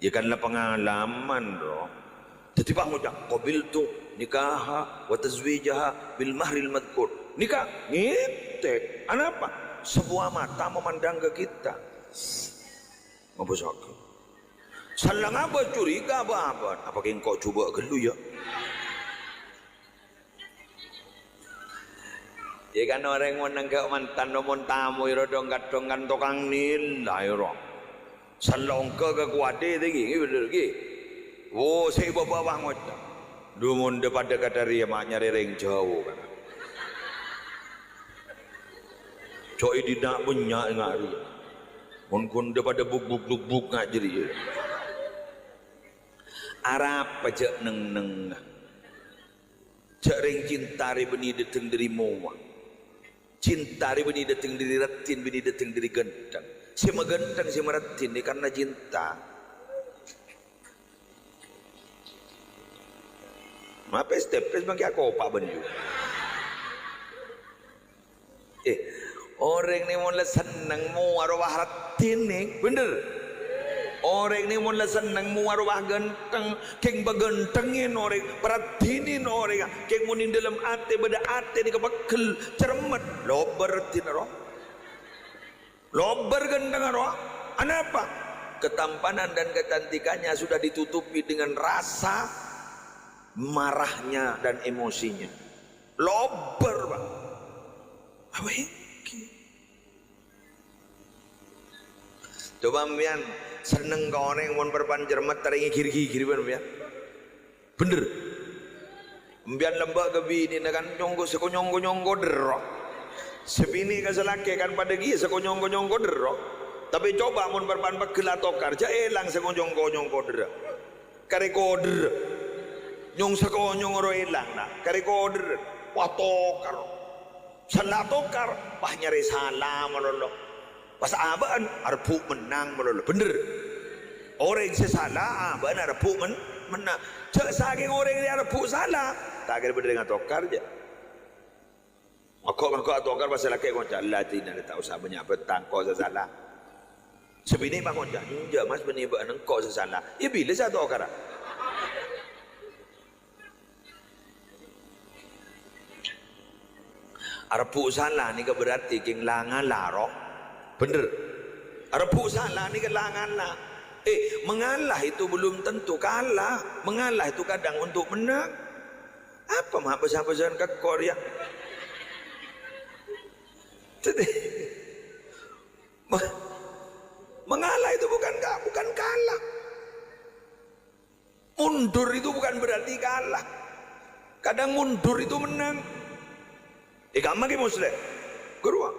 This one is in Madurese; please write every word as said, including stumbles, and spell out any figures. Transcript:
Yâ kan la pangalaman, ro. Dhâddhi pas ngoca', "Qabiltu nikaha wa tazwijaha bil mahril madzkur." Nika, ngètèk. Anapa? Sebuah mata memandang ke kita. Ngapa sakit? Sella ngabâs curiga apa-apa. Apa kèng engko' jhubâ' ghâllu, yâ? Yâ kan orèng mon nangghâ' mantan, mon tamoy ro dong-kadhong kan tokang nilai ro. Salongka kakowadhâ ghi, ghi bhender ghi. Wo, sè bâbâ ngoca'. Dhu mon dâ' padâ kadhâriyâ ma' nyarè rèng jhâu kan. Cocok è dinna' bânnya' nga' rèya. Mon ghun dâ' padâ buk-buk-buk-buk nga' jârèya. Arapa jhâ' neng-neng. Jhâ' rèng cinta rè bânnè dâteng dâri mowa. Cinta rè bânnè dâteng dâri raddhin, bânnè dâteng dâri ghântheng. Sè maghântheng, sè maraddhin nè karna cinta. Mapes-tepes mangkè akopa' bân yu. Eh, orèng nè mon la senneng mowa rowa raddhinè, bhender? Orèng nè mon la senneng mowa rowa ghântheng, kèng paghânthengè orèng, paraddhinè orèng, kèng mon è dâlem atè bâdâ atè nèka pegghel, cermet, lobâr raddhinna ro. Lobâr ghântheng ro. Anapa? Ketampanan dan kecantikannya sudah ditutupi dengan rasa marahnya dan emosinya. Lobâr, Pak. Apa ènggi? Coba sampèyan senneng ka orèng mon parappa'na cermet, tarèngè gir-gigir bân sampèyan. Bhender. Sampèyan lambâ' ka binèna kan nyongko-, sakonyong-konyong kodher. Sè binè' ka sè lakè' kan padâ kèya sakonyong-konyong kodher. Tapè coba mon parappa'na pegghel atokar, jhâ' èlang sakonyong-konyong kodher. Karè kodher. Nyong sakonyong ro èlang, na. Karè kodher. Wah, tokar. Sala tokar. Wah, nyarè sala malolo. Pas abâ'na, arebbhu' mennang malolo. Bhender. Orèng sè sala, abâ'na arebbhu' men-, mennang. Jhâ' sakèng orèng rè arebbhu' sala, ta' kèra bhender ngatokar, jhâ'. Mangko', mangko' atokar pas sè lakè' ngoca', "La, dinah, ta' osa bânnya' bhâtang, engko' sè sala." Sè binè' pas ngoca', "Enjâ', Mas, bânnè bâ'na engko' sè sala." Iyâ, bilâ sè atokara? Arebbhu' sala nèka berarti kèng la ngala, ro. Bhender. Arebbhu' sala nèka la ngala. Eh, mengalah itu belum tentu kalah. Mengalah itu kadang untuk menang. Apa ma' bâsa-bâsaan ka kor, yâ? Jadi, me-, mengalah itu bukan ka-, bukan kalah. Mundur itu bukan berarti kalah. Kadang mundur itu menang. È kamma Kè Musleh? Ghâruwa.